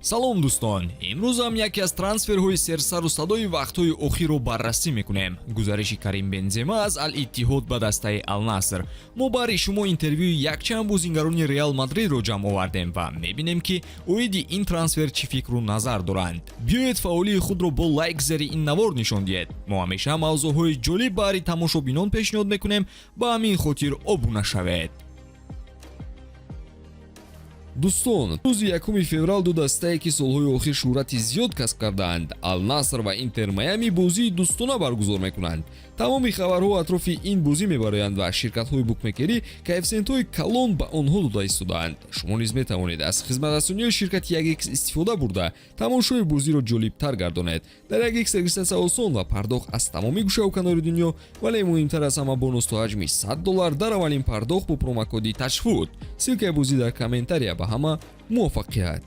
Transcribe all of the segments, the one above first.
Салом, дӯстон! Имрӯзам яке аз трансферҳои серсару садои вақтҳои охирро баррасӣ мекунем: гузариши Карим Бензема аз Ал-Иттиҳод ба дастаи Алнаср. Мо баҳри шумо интервюи якчанд бозингарони Реал Мадридро ҷамъ овардем ва мебинем, ки оиди ин трансфер чӣ фикру назар доранд. Биёед, фаъолии худро бо лайк зери ин навор нишон диҳед. Мо ҳамеша мавзӯъҳои ҷолиб баҳри тамошобинон пешниҳод мекунем, ба ҳамин хотир обуна шавед. Дӯстон, рӯзи 1 феврал ду дастае, ки солҳои охир шӯҳрати зиёд касб кардаанд, Алнаср ва Интер Майами, бозии дӯстона баргузор мекунанд. Тамоми хабарҳо атрофи ин бозӣ мебароянд ва ширкатҳои букмекерӣ коэффисиентҳои калон ба онҳо дода истодаанд. Шумо низ метавонед аз хизматрасонии ширкати 1x истифода бурда, тамошои бозиро ҷолибтар гардонед. Дар 1x регистратсия осон ва пардохт аз тамоми гӯшаву канори дунё, вале муҳимтар аз ҳама, бонус то ҳаҷми 100 доллар дар аввалин пардохт бо промокоди ТАЧФУТ. Ссылкаи бозӣ дар комментария. Ба ҳама муваффақият!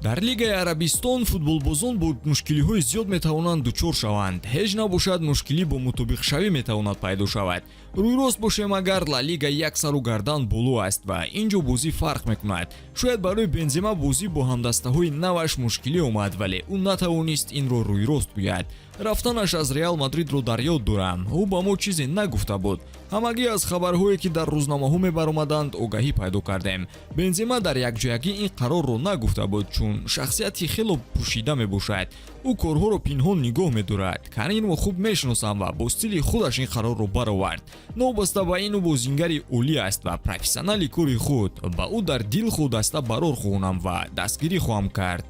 Дар Лигаи Арабистон футболбозон бо мушкилиҳои зиёд метавонанд дучор шаванд. Ҳеҷ набошад, мушкилӣ бо мутобиқшавӣ метавонад пайдо шавад. Рӯйрост бошем, агар Ла Лига як сару гардан боло аст ва ин ҷо бозӣ фарқ мекунад. Шояд барои Бензема бозӣ бо ҳамдастаҳои наваш мушкилӣ омад, вале ӯ натавонист инро рӯйрост гӯяд. Рафтанаш аз Реал Мадридро дар ёд дорам. Ӯ ба мо чизе нагуфта буд. Ҳамагӣ аз хабарҳое, ки дар рӯзномаҳо мебаромаданд, огаҳӣ пайдо кардем. Бензема дар якҷоягӣ ин қарорро нагуфта буд, чун шахсияти хело пӯшида мебошад. Ӯ корҳоро пинҳон нигоҳ медорад. Каримро хуб мешиносам ва бо стили худаш ин қарорро баровард. Новобаста ба ин, ӯ бозингари олӣ аст ва профессионали кори худ. Ба ӯ дар дилхоҳ даста барор хоҳонам ва дастгирӣ хоҳам кард.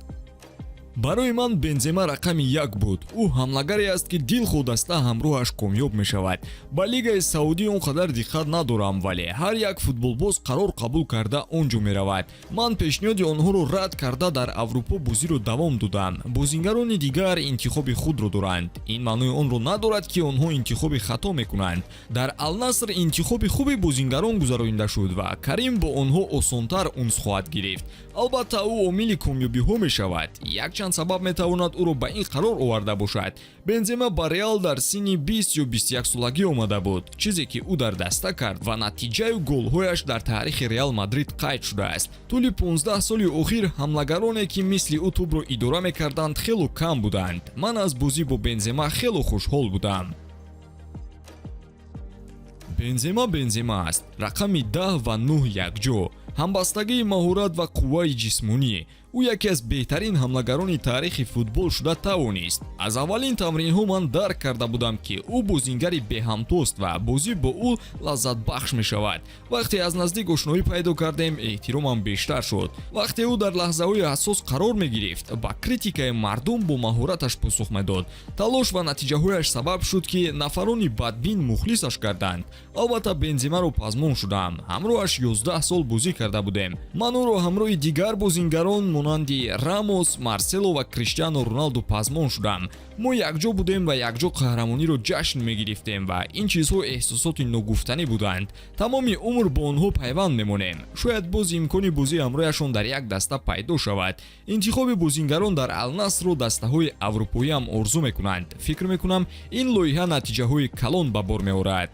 Барои ман Бензема рақами як буд. Ӯ ҳамлагаре аст, ки дилхоҳ даста ҳамроҳаш комёб мешавад. Ба Лигаи Саудӣ он қадар диққат надорам, вале ҳар як футболбоз қарор қабул карда он ҷо меравад. Ман пешниҳоди онҳоро рад карда, дар Аврупо бозиро давом додам. Бозингарони дигар интихоби худро доранд. Ин маънои онро надорад, ки онҳо интихоби хато мекунанд. Дар Алнаср интихоби хуби бозингарон гузаронида шуд ва Карим бо онҳо осонтар унс хоҳад гирифт. Албатта, ӯ омили комёбиҳо мешавад. Якчанд сабаб метавонад ӯро ба ин қарор оварда бошад. Бензема ба Реал дар синни 20 ё 21 солагӣ омада буд. Чизе ки ӯ дар даста кард ва натиҷаю голҳояш дар таърихи Реал Мадрид қайд шудааст. Тӯли 15 соли охир ҳамлагароне, ки мисли ӯ тӯбро идора мекарданд, хело кам буданд. Ман аз бозӣ бо Бензема хело хушҳол будам. Бензема Бензема аст. Рақами 10 ва 9 якҷо, ҳамбастагии маҳорат ва қувваи ҷисмонӣ. Ӯ яке аз беҳтарин ҳамлагарони таърихи футбол шуда тавонист. Аз аввалин тамринҳо ман дарк карда будам, ки ӯ бозингари беҳамтост ва бозӣ бо ӯ лаззатбахш мешавад. Вақте аз наздик ошноӣ пайдо кардем, эҳтиромам бештар шуд. Вақте ӯ дар лаҳзаҳои ҳассос қарор мегирифт, ба критикаи мардум бо маҳораташ посух медод. Талош ва натиҷаҳояш сабаб шуд, ки нафарони бадбин мухлисаш карданд. Албатта, Бенземаро пазмон шудам. Ҳамроҳаш 11 сол бозӣ карда будем. Ман ӯро ҳамроҳи дигар бозингарон монанди Рамос, Марсело ва Криштиано Роналду пазмон шудам. Мо якҷо будем ва якҷо қаҳрамониро ҷашн мегирифтем ва ин чизҳо эҳсосоти ногуфтанӣ буданд. Тамоми умр бо онҳо пайванд мемонем. Шояд боз имкони бозӣ ҳамроҳашон дар як даста пайдо шавад. Интихоби бозингарон дар Алнасрро дастаҳои аврупоиам орзу мекунанд. Фикр мекунам, ин лоиҳа натиҷаҳои калон ба бор меорад.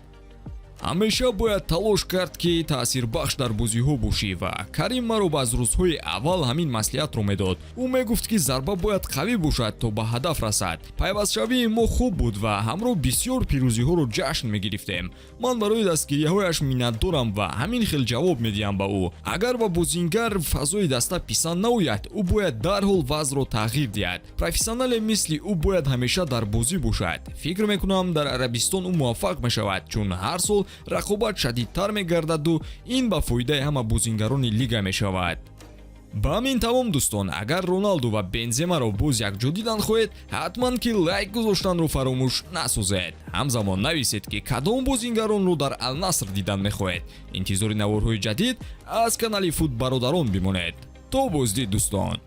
Ҳамеша бояд талош кард, ки таъсирбахш дар бозиҳо бошӣ, ва Карим маро аз рӯзҳои аввал ҳамин маслиҳатро медод. Ӯ мегуфт, ки зарба бояд қавӣ бошад, то ба ҳадаф расад. Пайвастшавии мо хуб буд ва ҳамроҳ бисёр пирӯзиҳоро ҷашн мегирифтем. Ман барои дастгириҳояш миннатдорам ва ҳамин хел ҷавоб медиҳам ба ӯ. Агар ба бозингар фазои даста писанд наояд, ӯ бояд дарҳол вазъро тағйир диҳад. Профессионале мисли ӯ бояд ҳамеша дар бозӣ бошад. Фикр мекунам, дар Арабистон ӯ муваффақ мешавад, чун ҳар сол рақобат шадидтар мегардаду ин ба фоидаи ҳама бозингарони лига мешавад. Ба ҳамин тамом, дӯстон. Агар Роналду ва Бенземаро боз якҷо дидан хоҳед, ҳатман ки лайк гузоштанро фаромӯш насозед. Ҳамзамон нависед, ки кадом бозингаронро дар Алнаср дидан мехоҳед. Интизори наворҳои ҷадид аз канали Фут Бародарон бимонед. То боздид, дӯстон.